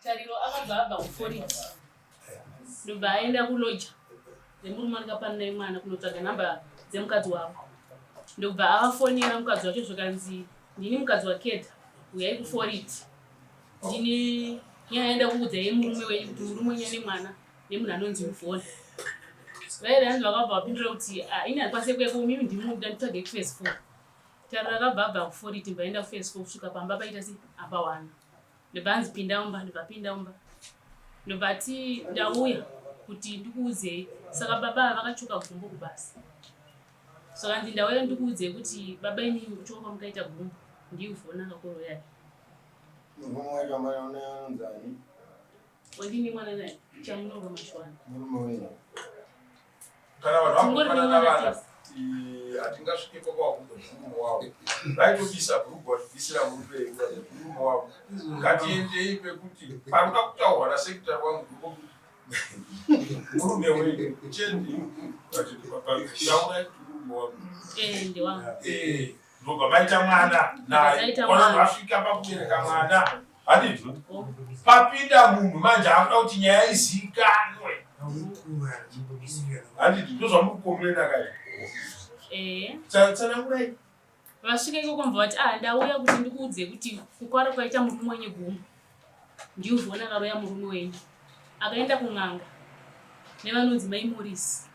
Tariro akabva abva kuforiti ndobva aenda kuloja dzemurume anenge naye mwana kunotsvaga nhamba dzemukadzi wavo, ndobva avafonera mukadzi wacho, zvikanzi, "Ndini mukadzi waKedha, uyai kuforiti, ndine nyaya yaenda kuudzai murume wenyu kuti murume wenyu ane mwana nemunhu anonzi Ivhona." Vairi hanzi vakabva vapindura kuti, "Ah, ini handikwanise kuuya kumimi, ndimuda nditsvage kuphase 4." Tariro akabva abva kuforiti, ndobva aenda kuphase 4, kusvika pamba paita se apawana, ndobva anzi, "Pinda mumba." Ndobva pinda mumba, ndobva ati, "Ndauya kuti ndikuudzei." Saka baba ava vakachoka gumbo kubasa. Saka nzi, "Ndauya ndikuudzei kuti baba imimi kuchoka kwamukaita gumbo ndiIvhona akakoroyai." Murume wacho anonzani? Wandine mwana naye, Chamunorwa Mashwana. Murume wenyu. Kana vanhu Tingori vakufanana nemwana vana tese. Hatingasvike pakwakubva murume wavo vaitobisa bhurugwa vachibvisira murume murume wavo. Ngatiendei pekuti panoda kutaurwa nasekretary wangu ndipo murume wenyu chendi taurai kuti murume wangu. Eh, ndewangu. Ndobva maita mwana naye. Taita Ona mwana. vasvika pakubereka mwana, handiti? Oh. Papinda munhu manje akuda kuti nyaya izikanwe, handiti? Ndozvamuri kai? Tsanangurai. Vasvika ikoko mubva vati, "Ah, ndauya kuti ndikuudze kuti kukwara kwaita murume wenyu gumbo ndiUvhona akaroya murume wenyu. Akaenda kun'anga nevanonzi Mai Morisi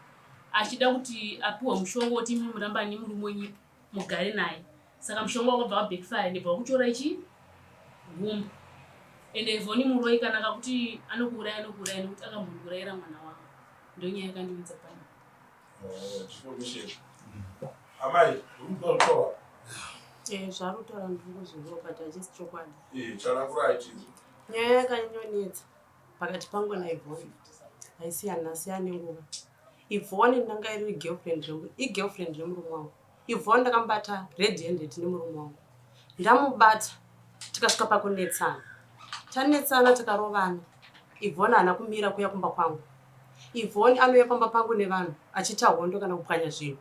achida kuti apiwa mushonga wekuti imi murambani nemurume wenyu mugare naye. Saka mushonga wakabva wabackfire, ndibva wakutora ichi gumbo. Ende Ivhoni muroi, kana kakuti anokuuraya anokuuraya, nekuti akambondiurayira mwana wangu. Ndonyaya yakandiudza pano." Information. Amai, uri kutora? Zvari kutaura ndiri kuzviziva, but hachisi chokwadi. Tsanangurai chinhu. Nyaya yakanyanyonetsa pakati pangu naIvhoni haisiyana siyana nenguva. Ivhoni ndanga iri girlfriend, igirlfriend remurume wangu. Ivhoni ndakamubata red handed nemurume wangu. Ndamubata, tikasvika pakunetsana, tanetsana, takarovana. Ivhoni haana kumira kuya kumba kwangu. Ivhoni anouya pamba pangu nevanhu achiita hondo kana kupwanya zvinhu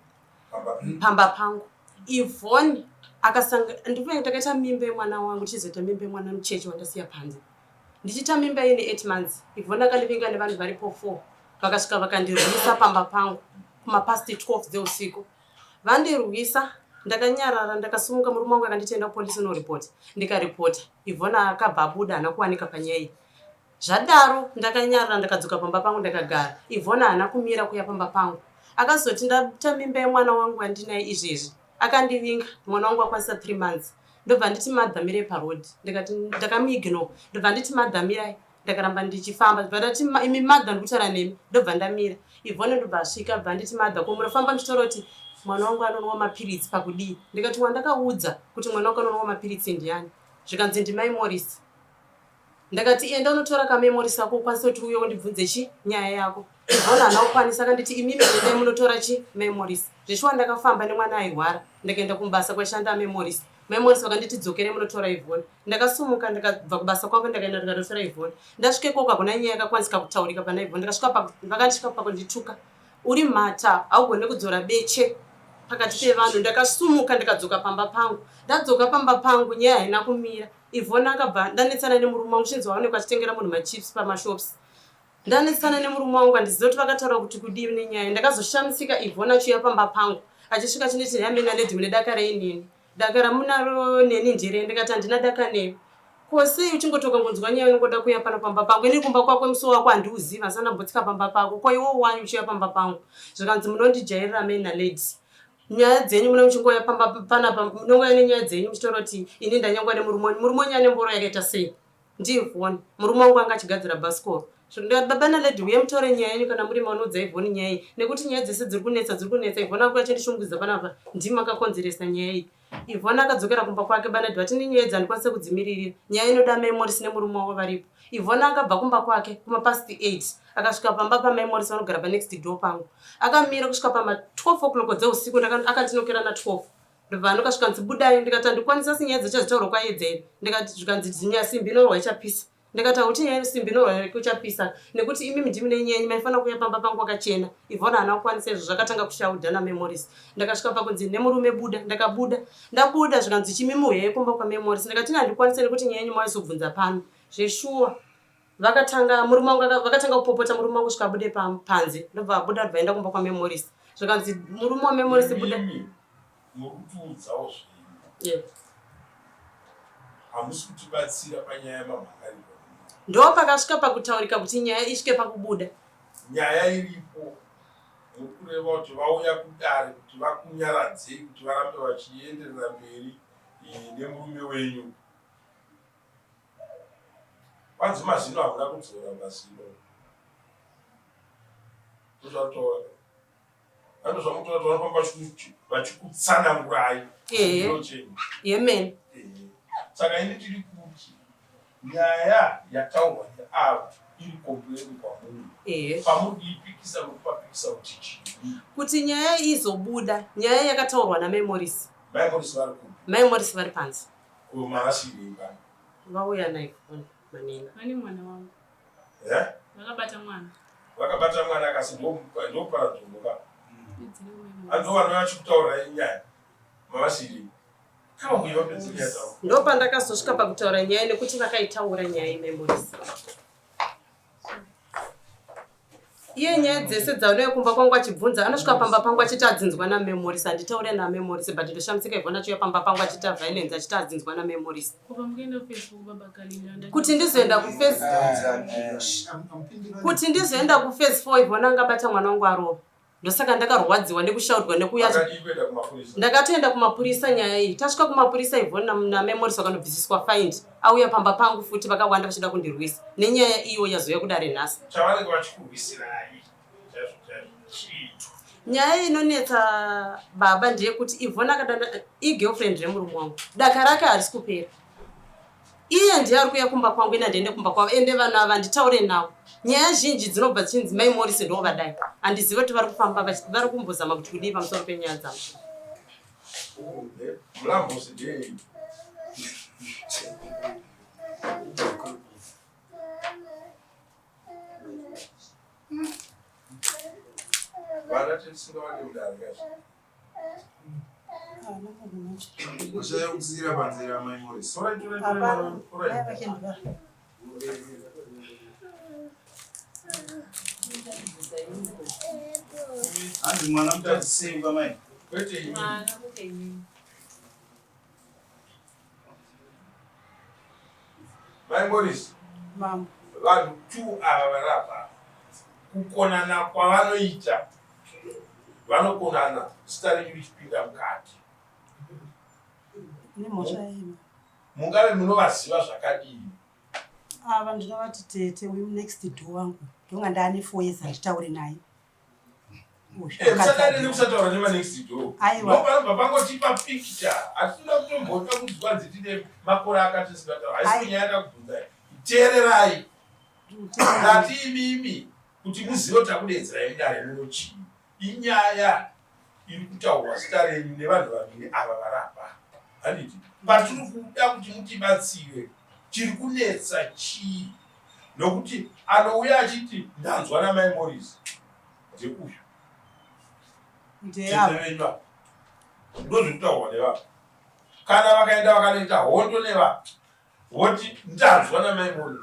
pamba pangu. Ivhoni akasanga ndikuve ndakaita mimba yemwana wangu, tichizoita mimba yemwana mucheche wandasiya panze. Ndichiita mimba ine 8 months, Ivhoni akandivinga nevanhu varipo 4. Vakasvika vakandirwisa pamba pangu kumapast 12 dzeusiku. Vandirwisa, ndakanyarara, ndakasumuka. Murume wangu akanditi, "Enda kupolisi unoripota." Ndikaripota. Ivhona akabva abuda, haana kuwanika panyaya iyi. Zvadaro ndakanyarara, ndakadzoka pamba pangu, ndakagara. Ivhona haana kumira kuya pamba pangu. Akazoti ndaita mimba yemwana wangu wandinaye izvezvi, akandivinga. Mwana wangu akwanisa 3 months. Ndobva nditi, "Madha, mirai paroad." Ndikati, ndakamuignore. Ndobva nditi, "Madha, mirai." Ndakaramba ndichifamba. Ndobva ndati, "Imi madha, ndikutaura nemi." Ndobva ndamira. Ivhone ndobva asvika, bva nditi, "Madha, ko munofamba muchitaura kuti mwana wangu anonwa mapiritsi pakudii?" Ndikati, "Wandakaudza kuti mwana wako anonwa mapiritsi ndiani?" Zvikanzi, "Ndimai Morisi." Ndakati, "Enda unotora kamemorisi ako ukwanise kuti uye undibvunze chi nyaya yako." Ivhona haana kukwanisa. Akanditi, "Imimi endai munotora chi memorisi." Zveshuwa ndakafamba nemwana airwara, ndakaenda kumubasa kwaishanda Memorisi. Memorisi vakanditi, "Dzokerei munotora Ivhoni." Ndakasumuka, ndakabva kubasa kwavo, ndakaenda, ndikatotora Ivhoni. Ndasvika ikoko, hakuna nyaya yakakwanisika kutaurika pana Ivhoni. Ndakasvika, vakandisvika pakundituka, "Uri mhata, haugone kudzora beche," pakati pevanhu. Ndakasumuka, ndikadzoka pamba pangu. Ndadzoka pamba pangu, nyaya haina kumira. Ivhona akabva ndanetsana nemurume wangu, chinzi waonekwa achitengera munhu machips pamashops. Ndanetsana nemurume wangu, handizivi kuti vakataura kuti kudii nenyaya. Ndakazoshamisika Ivhona achiuya pamba pangu, achisvika achinditi, "Yamena lady, mune daka rei neni? Daka ramunaro neni ndirei?" Ndikati, "Handina daka newe. Ko sei uchingoti ukangonzwa nyaya unongoda kuuya pano pamba pangu? Ini kumba kwako musuwo wako handiuzivi, asi andambotsika pamba pako. Ko iwo wani uchiuya pamba pangu?" Zvikanzi, "Munondijairira mena lady, nyaya dzenyu muna muchingouya pamba panapa, munongouya nenyaya dzenyu muchitaura kuti ini ndanyangwa nemurume wenyu. Murume wenyu ane mboro yakaita sei?" NdiIvhoni. Murume wangu anga achigadzira bhasikoro. Ndikati, "Baba nalady, uye mutaure nyaya yenyu kana muri manoudza Ivhoni nyaya iyi, nekuti nyaya dzese dziri kunetsa dziri kunetsa. Ivhoni akuya achindishungudza panapa, ndimi makakonzeresa nyaya iyi." Ivhoni akadzokera kumba kwake. Banadhi vati, "Nenyaya idzi handikwanise kudzimiririra, nyaya inoda Mai Morisi nemurume wavo varipo." Ivhoni akabva kumba kwake kumapast 8, akasvika pamba pamai Morisi, vanogara panext door pangu. Akamira kusvika pama12 o'clock dzeusiku. Akandinokera na12. Ndobva andokasvika nzi, "Budai." Ndikati, "Handikwanisi, asi nyaya dzichazitaurwa kwaedza here?" Ndikati, zvikanzi, "Zinya simbi inorwa ichapisa." Ndikati hauti nyaya simbi inorwara kuchapisa nekuti imimi ndimi nenyenyu maifanira kuuya pamba pangu wakachena. Yvonne haana kukwanisa izvo zvakatanga kushaudha naMemories. Ndakasvika pakunzi nemurume buda ndakabuda. Ndabuda zvikanzi chimimi huyai kumba kwaMemories ndikati ini handikwanise nekuti nyaya yenyu maizobvunza pano. Zveshuwa vakatanga murume wangu vakatanga kupopota murume wangu svika abude panze ndobva abuda ndobva aenda kumba kwaMemories zvikanzi murume waMemories buda. Muri kutiudzawo zvenyu. Yeah. Hamusi kutibatsira panyaya yamamhangarirwa. Ndo pakasvika pakutaurika kuti nyaya isvike pakubuda. Nyaya iripo muri kureva kuti vauya kudare kuti vakunyaradzei kuti varambe vachienderera mberi eh, nemurume wenyu. Kwanzi mazino hamuna kudzora mazino. Ndozvatoona. Ndozvamutora vanofamba vachikutsanangurai. Yemen. Saka ini tiri kuti nyaya yataurwa neava iri kompleni kwamuri. Pamuri kuipikisa nokupapikisa kuti chii? Kuti nyaya izobuda, nyaya yakataurwa naMai Morris. Mai Morris vari kupi? Mai Morris vari panze. Ko mavasirei pano? Vauya naIvone Manena. Vane mwana wangu. Eh? Vakabata mwana. Vakabata mwana akasi ndopara dzombo ka. Anzo vanouya vachikutaurirai nyaya. Mavasirei. Kava uye vapedze nyaya dzavo. Ndopandakazosvika pakutaura nyaya nekuti vakaitaura nyaya yeMemories. Iye nyaya dzese dzaunouya kumba kwangu achibvunza anosvika pamba pangu achiti adzinzwa naMemories. Handitaure naMemories but ndoshamisika Ivona achiuya pamba pangu achiita violence achiti adzinzwa naMemories. Kubva mukuenda kuFacebook baba Kalinda. Kuti ndizoenda kuFacebook kuti ndizoenda kuphase 4 Ivona angabata mwana wangu arova. Ndosaka ndakarwadziwa nekushaudwa nekuuya Makadii kuenda kumapurisa? Ndakatoenda kumapurisa nyaya iyi. Tasvika kumapurisa Yvonne na, naMemories vakanobvisiswa find. Auya pamba pangu futi vakawanda vachida kundirwisa. Nenyaya iyo yazouya kudare nhasi. Chavanenge vachikurwisirai chaizvo chaizvo chii? Nyaya inonetsa baba ndeyekuti Yvonne akadana igirlfriend remurume wangu. Daka rake harisi kupera. Iye ndiye ari kuuya kumba kwangu ini handiende kumba kwavo ende vanhu ava handitaure navo. Nyaya zhinji dzinobva dzichinzi mai Morris ndovadai. Handizive kuti vari kufamba vari kumbozama kuti kudii pamusoro penyaya dzangu. Mlambosi ndeyei? Vana tisingavade mudare kaizvo. Ushaya kusiyira panzira mai Morris. Torai, torai, torai, torai. Hanzi mwana mutadzisei kwamai. Kwete ini. Mwana kwete inini. Mai Morris, Mambo. vanhu two ava vari apa kukonana kwavanoita vanokonana zita renyu richipinda mukati. Nemhosva yei? Mungave munovaziva zvakadii? Ava ndinovati tete uyu next door wangu ndonga ndaane 4 years handitaure naye. Uyu, Eh, musadare akadzi. nekusataura nemanext door. Aiwa. Ndopanobva pangotipa picture. Hatina kutomboda kunzwa nzi tine makore akati tisingataura. Haisi Ai. nyaya yakakubvunzai. Teererai. Ndinoteerera. Ndati imimi kuti muzive kuti takudedzerai mudare muno chii. Inyaya iri kutaurwa zita renyu nevanhu vaviri ava vari apa. Handiti? Patiri kuda kuti mutibatsire chiri kunetsa chii? Nokuti anouya achiti ndanzwa namai Morris ndeuyu. Ndeava. Tete venyu ava. Ndozviri kutaurwa nevanhu. Kana vakaenda vakanoita hondo nevanhu voti ndanzwa namai Morris.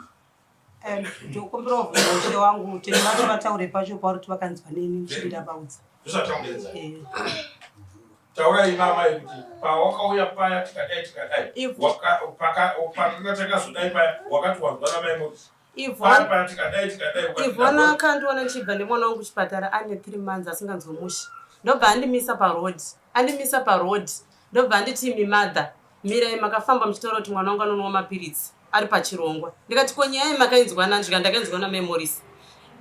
Ndokumbira kubvunza ushe wangu tete vacho vataure pacho pauri kuti vakanzwa neni uchindabaudza. Ndozvatakuedza. Taurai mama kuti pawakauya paya tikadai tikadai. Pakanga takazodai paya wakati wanzwa namai Morris. Paya Yvonne paya tikadai tikadai ukati Yvonne ndabva. akandiona ndichibva nemwana wangu kuchipatara ane 3 months asinganzwi mushe. Ndobva andimisa paroad. Andimisa paroad. Ndobva anditi imi mother mirai makafamba muchitaura kuti mwana wangu anonwa mapiritsi ari pachirongwa. Ndikati ko nyaya iyi makainzwa nani? Zvikanzi ndakainzwa namai Morris.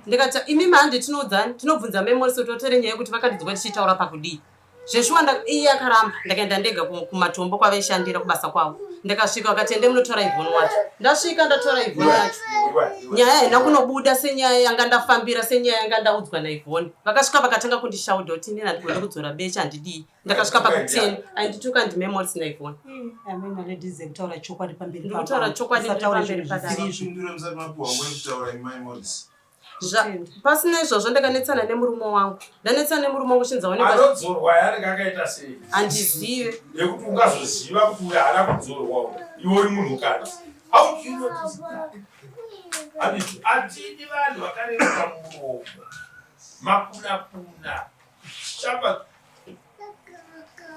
Ndikati imimi hande tinoudzani tinobvunza mai Morris kuti vatore nyaya yekuti vakandinzwa tichitaura pakudii. Zveshuwa iye akaramba ndakaenda ndega kumatombo kwavaishandira kubasa kwavo. Ndakasvika vakati ende munotora Ivhoni wacho. Ndasvika ndatora Ivhoni yacho. Nyaya haina kunobuda senyaya yanga ndafambira senyaya yanga ndaudzwa naIvhoni. Vakasvika vakatanga kundishauda kuti inini handigoni kudzora beche handidii. Ndakasvika pakuteni aindituka ndimemoris naIvhoni. Amen ladies kutaura chokwadi pamberi Ndiri kutaura chokwadi ndiri Usataure pamberi zvinhu padare. zvisiri izvo. Pindura musati mapuwa nguva yekutaura imi mai Morris. Pasina izvozvo ndakanetsana nemurume wangu. Ndanetsana nemurume wangu chinzi aonekwa Anodzorwa yaanenge akaita sei? Handizive. Yekuti ungazoziva kuti uyu haana kudzorwa uyu. Iwe uri munhukadzi. How do you notice that? Handiti hatidi vanhu vakareruka muromo. Makunakuna. Shamba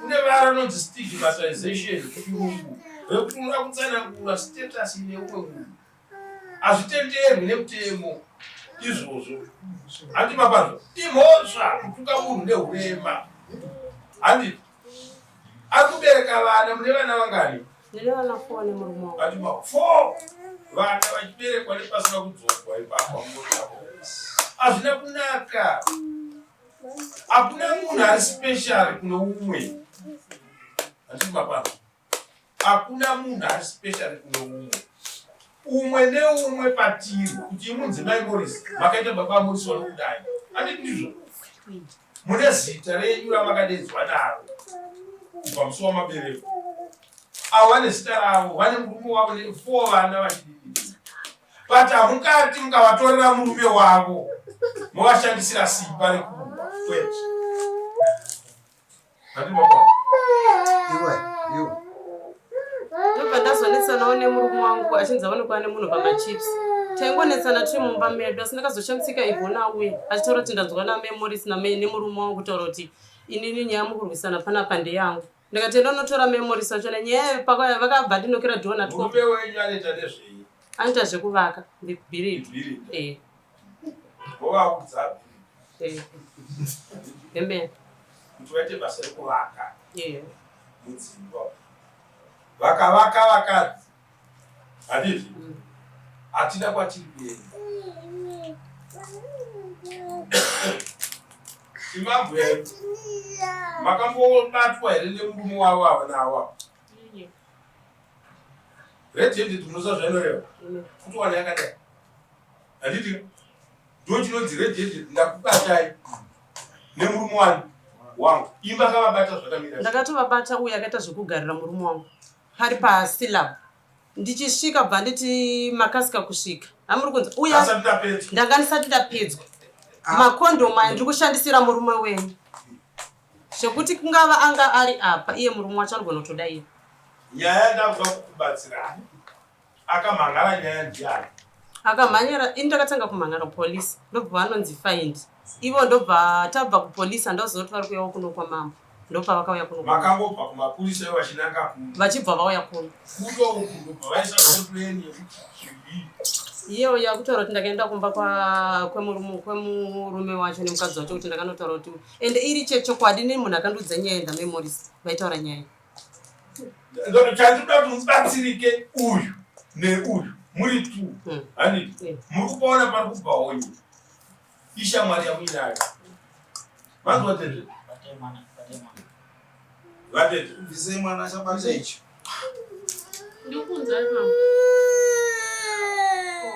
kune vara rinonzi stigmatization kuchirungu rekuti unoda kutsanangura status ine umwe munhu. Hazvitenderwi nemutemo izvozvo. Handi mapanzwa? Imhosva kutuka munhu nehurema. Handi ari kubereka vana, mune vana vangani? Ndine vana 4 nemurume wangu. Handi ma 4 vana vachiberekwa nepasina kudzorwa ipapo. Hazvina kunaka. Hakuna munhu ari special kune umwe. Handi mapanzwa? Hakuna munhu ari special kune umwe. Umwe neumwe patiri kuti imunzi mai Morris makaita baba Morris vanokudai. Handiti ndizvo? Mune zita renyu ramakadedzwa naro kubva musi wamabereko. Avo vane zita ravo, vane murume wavo ne 4 vana vachidididza. But hamungati mukavatorera murume wavo movashandisira simba rekurwa. Kwete. Ndobva ndazonetsanawo nemurume wangu achinzi aonekwa nemunhu pamachips. Taingonetsana tiri mumba medu asi ndakazoshamisika Ivona auya achitaura kuti ndanzwa naMemoris nemurume wangu kutaura kuti inini nyaya mukurwisana panapa ndeyangu. Ndikati enda unotora Memoris wacho nenyaya vakabva ndinokera dhona. Murume wenyu anoita nezvei? Anoita zvekuvaka, ndibhiridha. Eh. Vovaudza Eh. Amen. Kuti vaite basa rekuvaka. Yeah. Mudzimba. Vakavaka vakadzi. Handiti? Hatina kwatiri kuenda. Imambuya makambobatwa here nemurume wavo ava nawa? Red handed munoziva zvainoreva? Kuti wana yakadai. Handiti? Ndo chinonzi red handed ndakubatai nemurume wani wangu. Imba akavabata zvakamira. Ndakatovabata uye akaita zvekugarira murume wangu pari pasilab. Ndichisvika bva nditi makasika kusvika. Amuri kunzi uya Asati ndapedzwa. Ndanga ndisati ndapedzwa. Makondomu aya ndiri kushandisira murume wenyu. Zvekuti kungava anga ari apa iye murume wacho anogona kutoda iye. Nyaya ndakuda kukubatsirai. Akamhan'ara nyaya ndiani? Akamhanyara ini ndakatanga kumhan'ara kupolice ndobva vanonzi find. Ivo ndobva tabva kupolice handaziva kuti vari kuuyawo kuno kwamambo. Ndopavakauya kuno. Makangobva kumapurisa ivo vachinanga kuno. Vachibva vauya kuno. Kuno uku ndobva vaisa plan yekuti zvii. Iye uya kutaura kuti ndakaenda kumba kwemurume wacho nemukadzi wacho kuti ndakanotaura kuti ende iri chechokwadi nemunhu akandiudza nyaya ndamemories vaitaura nyaya. Chandinoda kuti mubatsirike uyu neuyu muri two handiti muri kupaona pari kubva honye ishamwari yamuinayo manzwa tete vatete Bvisai mwana achabata icho. Ndikunzwa mama.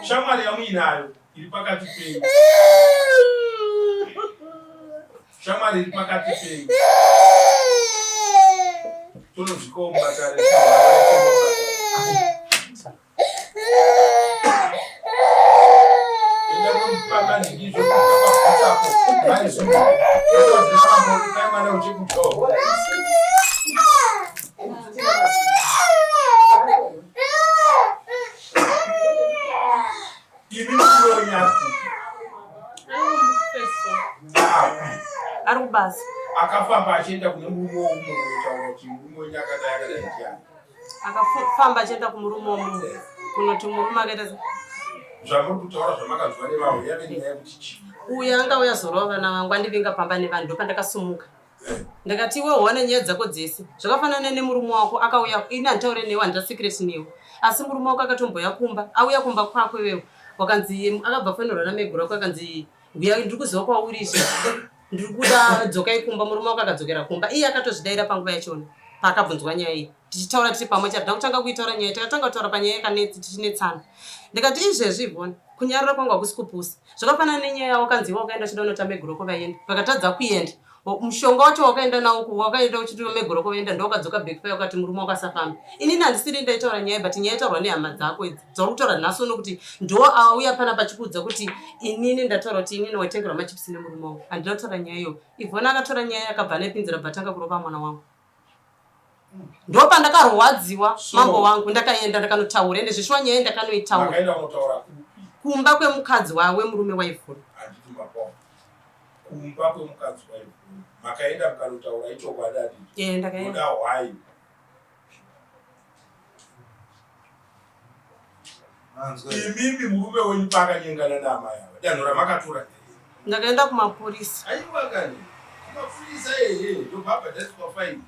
Shamwari yamuinayo iri pakati penyu. Shamwari iri pakati penyu. Tonozvikawo mumatare. Enda kunopanga ndizvo zvakabvutako. Mai Zulu. Mai mwana uchikuto. Imi munonya. Ari kubasa. Akafamba achienda kune murume womumwe unotaura kuti murume wenyu akadai akadai ndiani. Akafamba achienda kumurume womumwe kunoti murume akaita se Zvamuri kutaura zvamakanzwa nevamwe yave nyaya yekuti chii? Uyu anga auya zorova vana vangu andivinga pamba nevanhu ndopandakasumuka. Ndakati iwe hone nyaya dzako dzese zvakafanana nemurume wako akauya ini handitaure newe handina secret newe asi murume wako akatombouya kumba auya kumba kwako iwewe wakanzi akabva fonerwa nameguru ako akanzi huya ndiri kuziva kwauri izvi ndiri kuda dzokai kumba murume wako akadzokera kumba iye akatozvidaira panguva yachona. Paakabvunzwa nyaya iyi tichitaura tiri pamwe chete, kutanga kuitaura nyaya, takatanga kutaura panyaya yakanetsi tichinetsana. Ndikati izvezvi Yvonne, kunyarara kwangu hakusi kupusa. Zvakafanana nenyaya wakanzi iwe wakaenda uchida kunota megoroko vaenda, vakatadza kuenda. Mushonga wacho wakaenda nawo wakaenda uchiti megoroko vaenda ndowakadzoka backfire ukati murume wakasafamba. Inini handisiri ndaitaura nyaya but nyaya itaurwa nehama dzako idzi dzauri kutaura nhasi uno kuti ndo auya pana pachikuudza kuti inini ndataura kuti inini waitengerwa machipisi nemurume wangu. Handina kutaura nyaya iyoyo. Yvonne akatora nyaya yakabva anepinzira bva tanga kurova mwana wangu. Ndopandakarwadziwa so, mambo wangu ndakaenda ndakanotaura ende zveshuwa nyaya ndakanoitaura kumba kwemukadzi wawe murume waIvhoni. Kumba kwemukadzi waIvhoni makaenda mukanotaura ichokwadi adii? Eh, ndakaenda. Hwai Imimi murume wenyu paakanyengana naamai ava danho ramakatora ndakaenda kumapurisa. Aiwa kani kumapurisa ehe ndobhabhadhariswa faini.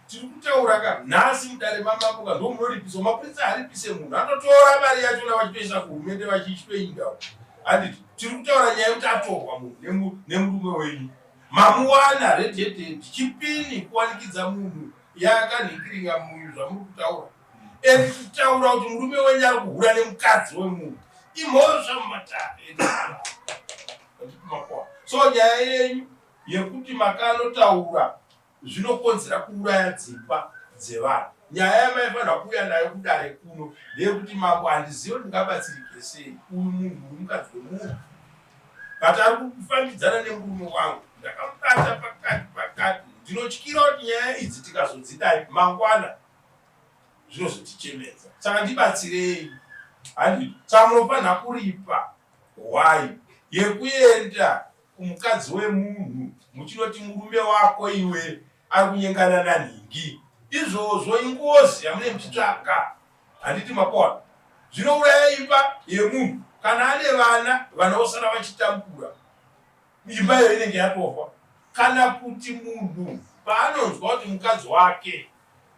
Tiri kutaura ka nhasi mudare mamambo ka ndomunoripiswa mapurisa haripise munhu anotora mari yachona vachitoisa kuhurumende vachichitoinda handiti tiri kutaura nyaya yekuti atorwa munhu nemurume wenyu mamuwana red handed chipini kuwanikidza munhu yakanhikiringa muyu zvamuri kutaura and kutaura kuti murume wenyu ari kuhura nemukadzi wemunhu imhosva mumatare so nyaya yenyu yekuti makanotaura zvinokonzera kuuraya dzimba dzevanhu nyaya yamaifanira kuuya nayo kudare kuno ndeyekuti mambo handizive kuti ndingabatsirike sei uyu munhu uri mukadzi wemunhu but ari kufambidzana nemurume wangu ndakamubata pakati pakati ndinotyira kuti nyaya idzi tikazodzidai mangwana zvinozotichemedza saka ndibatsirei handi saka munofanira kuripa hwai yekuenda kumukadzi wemunhu muchinoti murume wako iwe ari kunyengana nanhingi izvozvo ingozi yamune muchitsvaga handiti makona zvinouraya imba yemunhu kana ane vana vana vosara vachitambura imba iyo inenge yatofa kana kuti munhu paanonzwa kuti mukadzi wake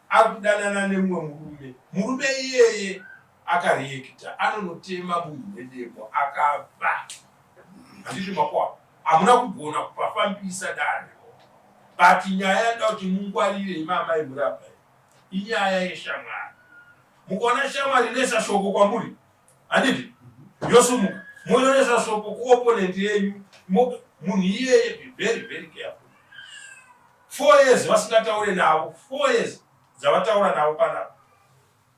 ari kudanana nemumwe murume murume iyeye akareacta anonotema munhu nedemo akafa handiti makwa hamuna kugona kupafambisa dare but nyaya yanoda kuti mungwarire imamai murapa inyaya yeshamwari mukaona shamwari inoisa shoko kwamuri handiti yosumuka moyonesa shoko kuopponent yenyu munhu iyeye be very very careful 4 years vasingataure navo 4 years dzavataura navo panapa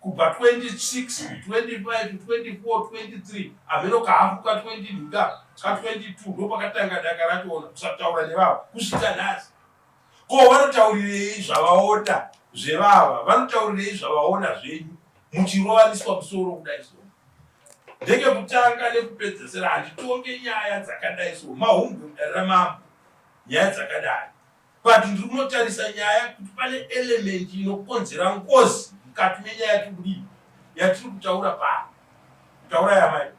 kubva 26 25 24 23 hameno kahafu ka 20 ka 22 ndopakatanga daka rachoona kusataura nevavo kusvika nhasi Ko vanotaurirei zvavaona zvevava vanotaurirei zvavaona zvenyu muchirovaniswa musoro kudai so ndekekutanga nekupedzesera handitonge nyaya dzakadai so mahumbwe mudare ramambo nyaya dzakadai but ndiri kunotarisa nyaya kuti pane element inokonzera ngozi mukati menyaya yatiri kudii yatiri kutaura pano kutaura yamai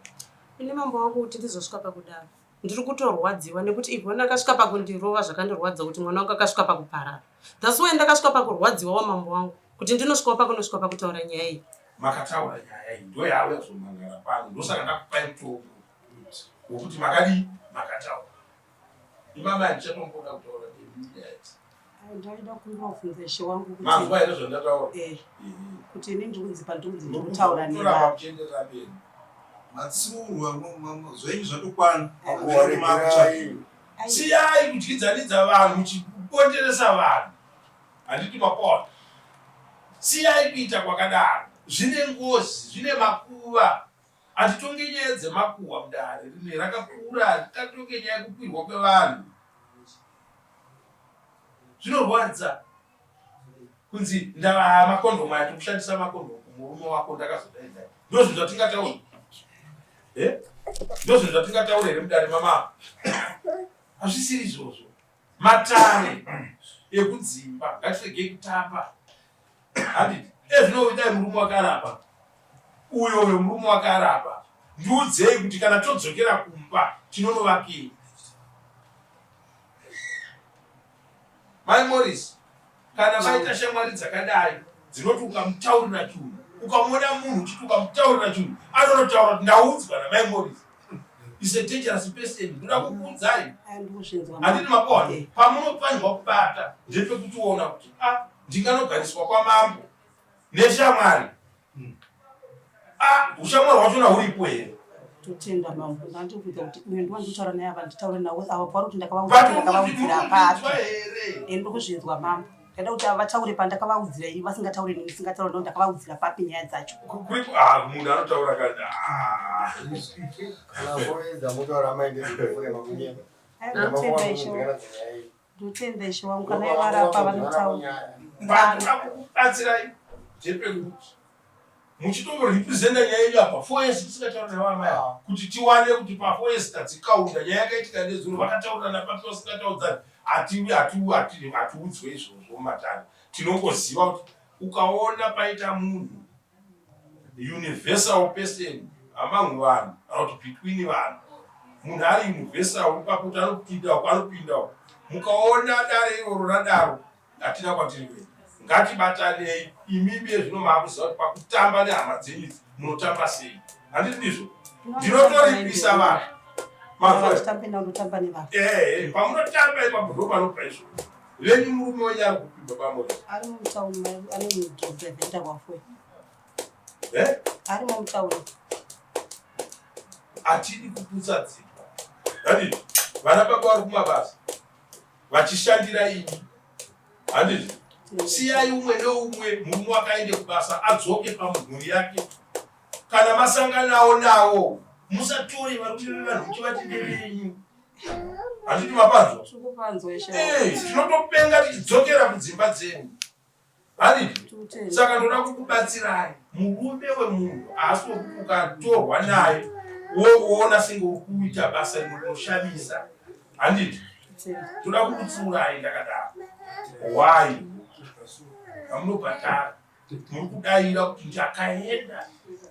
ini mambo wangu kuti ndizosvika pakudaro Ndiri kutorwadziwa nekuti Yvonne akasvika pakundirova zvakandirwadza kuti mwana wangu akasvika pakuparara. That's why ndakasvika pakurwadziwa wamambo wangu kuti ndinosvikawo pakunosvika pakutaura nyaya iyi. Makataura nyaya iyi ndoyauya kuzomangara pano ndosaka ndakupai mutongo wokuti makadii makataura. Imama handichatomboda kutaura nemi nyaya idzi. Ndaida kumbira kubvunza ishe wangu kuti Manzwa here zvandataura? Eh, kuti ini ndikunzi pandikunzi ndikutaura nevanhu. Kuchienderera mberi. Matsiurwa zvenyu zvatokwana. Siyai kudyidzanidza vanhu muchikonzeresa vanhu. Handiti makona. Siyai kuita kwakadaro. Zvine ngozi, zvine makuva. Hatitonge nyaya dzemakuhwa mudare rine rakakura, hatikatonge nyaya yekukwirwa kwevanhu. Zvinorwadza kunzi ndava makondomu aya tikushandisa makondomu kumurume wako ndakazodai dai. Ndozvinhu zvatingataura. Eh? Ndozvinhu zvatingataura here mudare mama? Hazvisiri izvozvo. Matare ekudzimba ngatiregei kutamba. Handiti ezvino dai murume wakarapa uyo uyo murume wakarapa ndiudzei kuti kana todzokera kumba tinonovakei Mai Morris kana vaita shamwari dzakadai dzinoti ukamutaurira chinhu ukamuona munhu uchiti ukamutaurira chinhu anonotaura kuti ndaudzwa namai Morris is a dangerous person ndoda kukuudzai handiti makohwa pamunofanirwa kubata ndepekutiona kuti a ah, Ndinganogariswa kwamambo neshamwari. Ah, ushamwari hwachona huripo here? Totenda mambo, ndandikuudza kuti uyo ndiwandinotaura naye ava nditaure nawo ava pauri kuti ndakavaudza ndakavaudzira papi. Ndiri kuzvinzwa mambo. Ndaida kuti ava vataure pandakavaudzira ini vasingataure neni ndisingataure navo ndakavaudzira papi nyaya dzacho. Kuripo ah munhu anotaura kana ah. Kana voedza motaura amai ndezvekufure makunyema. Ndotenda ishe. Ndotenda ishe wangu kana ivarapa vanotaura. Panoda kukubatsirai ndepekuti muchitomborepresenta nyaya yenyu apa four years tisingataura navo amai ava kuti tiwane kuti pafour years tadzikaunda nyaya yakaitika nezuro vakataurirana papi vasingataudzani hatiudzwe izvozvo mumatare tinongoziva kuti ukaona paita munhu universal person among vanhu kana kuti between vanhu munhu ari universal ipapo kuti anopinda uko anopinda uko mukaona dare iroro radaro hatina kwatiri kuenda ngatibatanei imimi yezvino maakuziva kuti pakutamba nehama dzenyu idzi munotamba sei handiti ndizvo ndinotoripisa vanhu Manzwa ndotamba nevanhu ehe pamunotamba ipapo ndo panobva izvozvo venyu murume wenyu ari kupi baba Mori ari mutauni ari mudhorobha kwafwe eh ari mutauni hatidi kuputsa dzimba handiti vana baba vari kumabasa vachishandira imi handiti siyai umwe neumwe murume wakaende kubasa adzoke pamhuri yake kana masanganawo nawo musatore varume vevanhu muchivati ndevenyu handiti mapanzwa tikupanzwa ishe Eh, tinotopenga tichidzokera kudzimba dzenyu handiti tikutenda saka ndoda kukubatsirai murume wemunhu haasi wekuti ukatorwa naye woona senge uri kuita basa rimwe rinoshamisa handiti tikutenda toda kukutsiurai ndakadaro why amunobhadhara muri kudaira kuti ndakaenda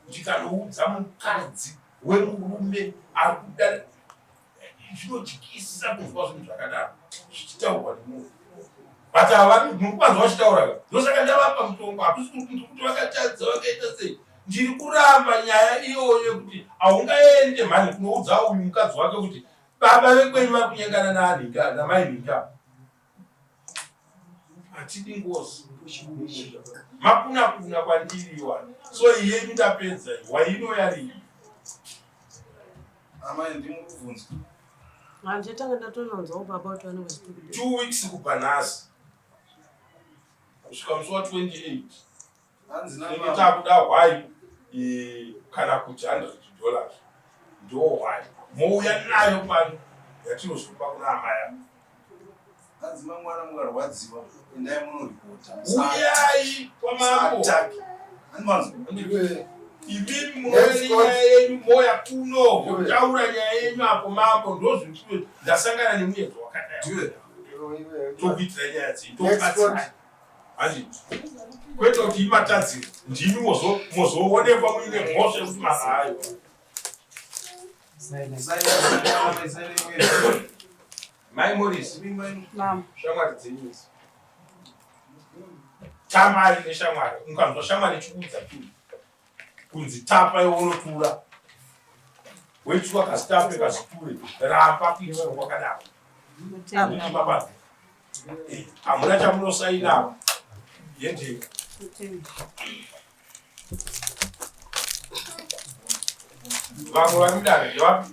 ndikanoudza mukadzi wemurume ari kuda zvinotyisa kunzwa zvinhu zvakadaro zvichitaurwa nemunhu but ava muri kuvanzwa vachitaura ka ndosaka ndavapa mutongo hakusi kuti vakatadza vakaita sei ndiri kuramba nyaya iyoyo yekuti haungaende mhani kunoudza uyu mukadzi wake kuti baba vekwenyu vari kunyengana naanhinga namai nhinga hatidi ngozi makuna kuna kwandiri iwani so iyenyu ndapedza wainoyarii Amai ndimukubvunzwa. Handitanga ndatononzwawo baba kuti vanenge vachiti 2 weeks kubva nhasi kusvika musi wa28 Hanzi tinenge namama. takuda hwai kana kuti $100 ndo hwai mouya nayo pano yatinozopa kuna amai ava Hanzi mangwana mukarwadziwa endai munoripota. Uyai kwamambo. Musatake. Hanzi manzwa. Imimi munouya nenyaya yenyu moya kuno motaura nyaya yenyu apo mambo ndozvikuti ndasangana nemuedzo wakadai Ndiwe. tokuitira nyaya dzenyu Next tokubatsirai handiti kwete kuti imatadziro ndimi mozoonekwa muine mhosva yekuti mahayo Saina saina saina iwe. Mai Morris Mama. shamwari dzenyu idzi tamai neshamwari ukanzwa shamwari ichikuudza tu kunzi tapa iwe unotura weitwa kazitape kaziture ramba kuitwa kwakadaro Ndotenda. baba hamuna chamunosaina yendei Ndotenda. Vamwe vari mudare ndevapi?